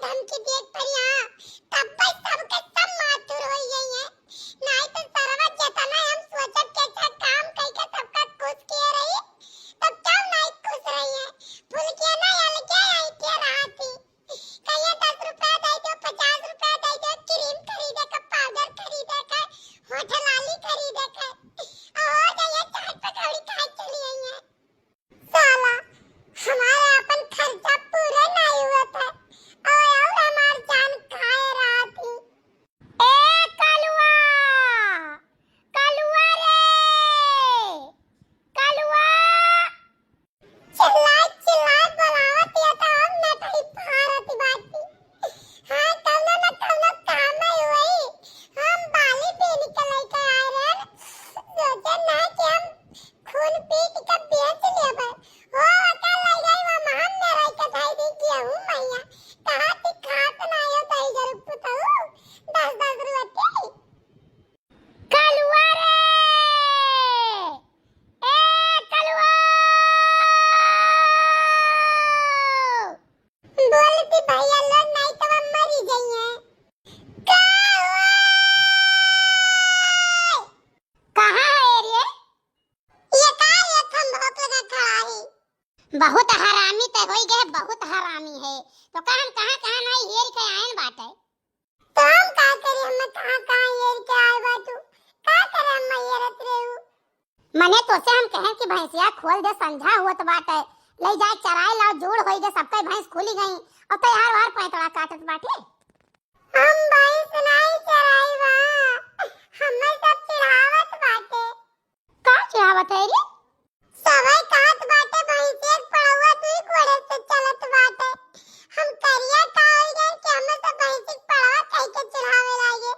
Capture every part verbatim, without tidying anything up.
धमकी देत परी, हाँ, तब बस सबके सब माथुर होइ गई है। नाहीं तो सरवा जेतना हम सोचत के अच्छा काम कई के सबका खुश किए रही, तब क्यों नाहीं खुश रही है? फुलकिया ना अलगे आई के रहा थी। कहिए दस रुपया दे दो, पचास रुपया दे दो, क्रीम खरीदे का, पाउडर खरीदे का, होठ लाली खरीदे का, और हो जाइए चाट पकौड़ी खाए चली आई है। साला, हमारा अपन खर्चा पूरा नाहीं हुआ था, और, और हमार जान खाए रहा थी। ए कलुआ, कलुआ रे, कलुआ। चिल्लाए चिल्लाए बोलावत या त हम नटई फारत बाटी। हाँ, कौनो न कौनो काम में हुई। हम बाली बीन के लेके आए रहन। सोचे ना कि हम खून पीट के बेच लेबे। हो ओकर लई गई वो महम में रह के धाई दी गेहूं मैया। कहा कि खात ना हो दही जरूर पुतऊ। दस दस रुपये। कलुआ रे! ए कलुआ! बोलती भैया लोग नहीं तो हम मरी जाइए। का हुआ? कहाँ है रे? ये का ये खंभा पे लगा खड़ा है? बहुत हरामी ते होई गए, बहुत हरामी है। तो का हम कहाँ कहाँ नहीं हेर के आयन बाटे। तो हम का करी, हम कहाँ कहाँ हेर के आए बा तू? का करे हम हेरत रहू? मने तोसे हम कहें कि भैंसिया खोल दे, संझा होत बाटे, ले जाए चराए लाओ, जूड़ होई गए, सबके भैंस खुली गई, और तैयार वार पैंतड़ा काटत बाटे। हम भैंस नाई चराई बा, हमें सब चिढ़ावत बाटे। का चिढ़ावत है रे? सबै कहत बाटे भैंसिया के पड़ौआ दुई गोड़े से चलत बाटे। हम करिया का होई गए कि हमें सब भैंसी के पड़वा कह के चिढ़ावे लागे।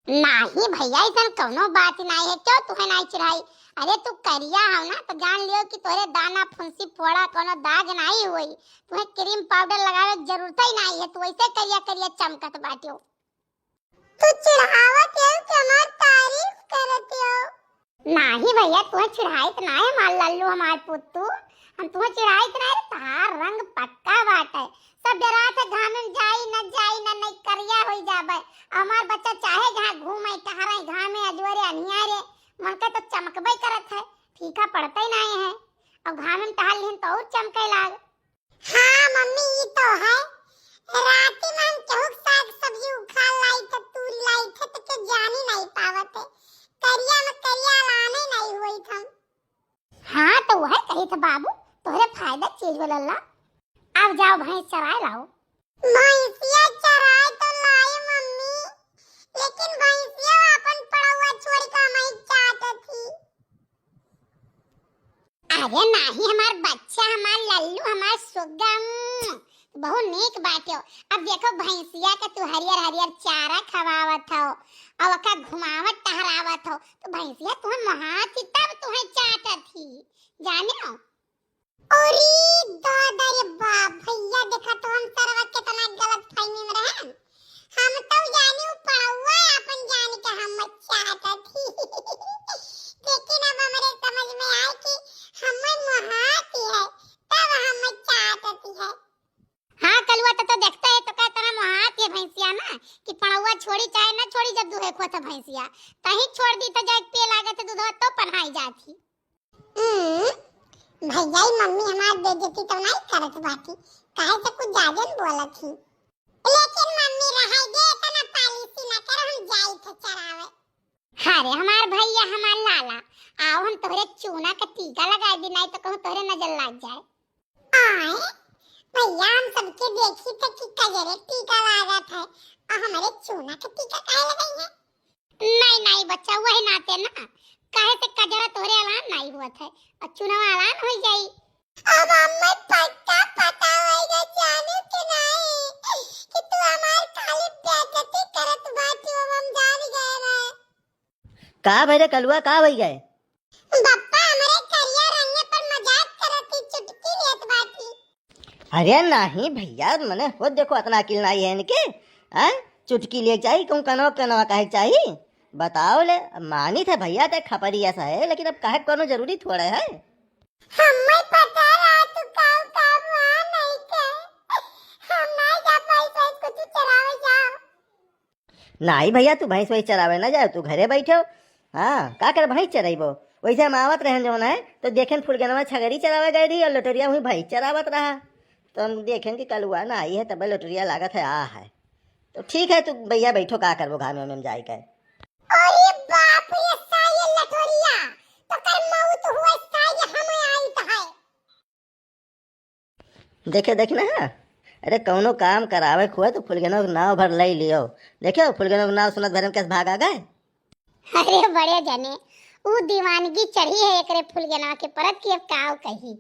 नाही भैया, ऐसन कौनो बात नाही है, क्यों तुहे नाही चिढ़ाई? अरे तू करिया हो ना, तो जान लियो कि तोरे दाना फुंसी फोड़ा कौनो दाग नाही होई। तुहे क्रीम पाउडर लगावे के जरूरत ही नाही है, तू ऐसे करिया करिया चमकत बाटियो। तू चिढ़ावत हो कि हमार तारीफ करत हो? नाही भैया, तुहे चिढ़ाइत नाही हमार लल्लू, हमार पुत्तू, हम तुहे चिढ़ाइत नाही रे, तहार रंग पक्का बाटे। सब डरात है घामे में जाई न जाई न, नहीं करिया होई जाबे। हमार बच्चा चाहे जहाँ घूमे टहरे घामे अजोरे अनियारे, मन के तो चमकबे करत है, फीका पड़ते नाही है। और घामे में टहल लिहन तो और चमके लाग। हाँ मम्मी, ई तो है। राती में हम केहू के साग सब्जी उखाड़ लाई थे, तूरी लाई थे, तो के जानी नहीं पावत है। करिया में करिया लाने नहीं हुई थम। हाँ, तो वह कही थे बाबू, तोहरे फायदा चीज बोलला। अब जाओ भैंस चराए लाओ। भैंसिया चराए तो लाई मम्मी, लेकिन भैंसिया अपन पड़ौआ छोड़ के हमारी चाहत थी। अरे नाही, हमार बच्चा, हमार लल्लू, हमार सुगम, बहुत नीक बाटे हो। अब देखो, भैंसिया के तू हरियर हरियर चारा खवावत हो और ओका घुमावत टहरावत हो, तो भैंसिया तुम्हें मोहात ही तब तुम्हें चाटत ही, जाने हो? अरे दादा रे बाप, भैया देखा तो हम सरवा कितना गलत फहमी में रहन। हम तो जानी उ पड़ौआ अपन जान के हम चाहत थी। लेकिन अब हमरे समझ में आए कि हमें मोहात ही है, तब हम चाहत थी है। हाँ कलुआ, तो, तो देखते है तो का तरह मोहात है भैंसिया ना, कि पड़ौआ छोड़ी चाहे ना छोड़ी, जब दुहे खोत भैंसिया, तही छोड़ दी तो जाए पिए लागत है दूधवा तो पन्हाई जात ही। हम्म, भैया, ई मम्मी हमार बेइज्जती तो नहीं करत बाटी, काहे से कुछ ज्यादा न बोलत ही। लेकिन मम्मी, रहाई दे, इतना पॉलिसी ना कर, हम जाई थे चरावे। अरे हमार भैया, हमार लाला, आओ हम तोहरे चूना के टीका लगाई दी, नहीं तो कहूँ तोहरे नजर लाग जाए। आए, भैया, हम सबके देखी थे कि कजरे टीका लागत है, और हमारे चूना के टीका काहे लगाई है? नहीं, नहीं बच्चा, वही नाते ना, काहे से कजरा तोहरे अलान नहीं हुआ था, और चुनाव अलान हो जाई। अब हमें पक्का पता होएगा, जाने के नहीं, कि तू हमार खाली बेइज्जती करत बाटी, अब हम जान गए रहे। का भई रे कलुआ, का होई गए? बप्पा, हमरे करिया रंगे पर मजाक करत ही, चुटकी लेत बाटी। अरे नाही भैया, मने हो देखो, अतना अकिल नाही है इनके, हैं? चुटकी ले चाही, कहूँ कनवा कनवा काहे चाही? बताओ ले, अब मानी थे भैया ते खपरी ऐसा है, लेकिन अब काहे कोनो जरूरी थोड़ा है। हमें पता रहा तू काऊ काऊ आ नहीं के। हम नाहीं जा पाई, भैंस कुछ चरावे जाओ। नाहीं भैया, तू भैंस वैंस चरावे ना जाओ, तू घरे बैठो। हाँ, का कर भैंस चराइबो? वैसे हम आवत रहन जौन है, तो देखेन फुलगेनवा छगरी चरावे गए रही और लटोरिया वहीं भैंस चरावत रहा। तो हम देखेन कि कलुआ ना आई है, तब लटोरिया लागत है आ है। तो ठीक है, तू भैया बैठो, का करबो घाम में हम जाए के। अरे बाप रे, साले लटोरिया, तो कर मौत हुआ, साले हम आइत है। देखे, देख ना, अरे कौनो काम करावे खुए तो फुलगेनो के नाव भर लई लियो। देखियो, फुलगेनो के नाव सुनत भरम कैसे भागा गए। अरे बड़े जने, ऊ दीवानगी चढ़ी है एकरे फुलगेनवा के परत की, अब काव कही।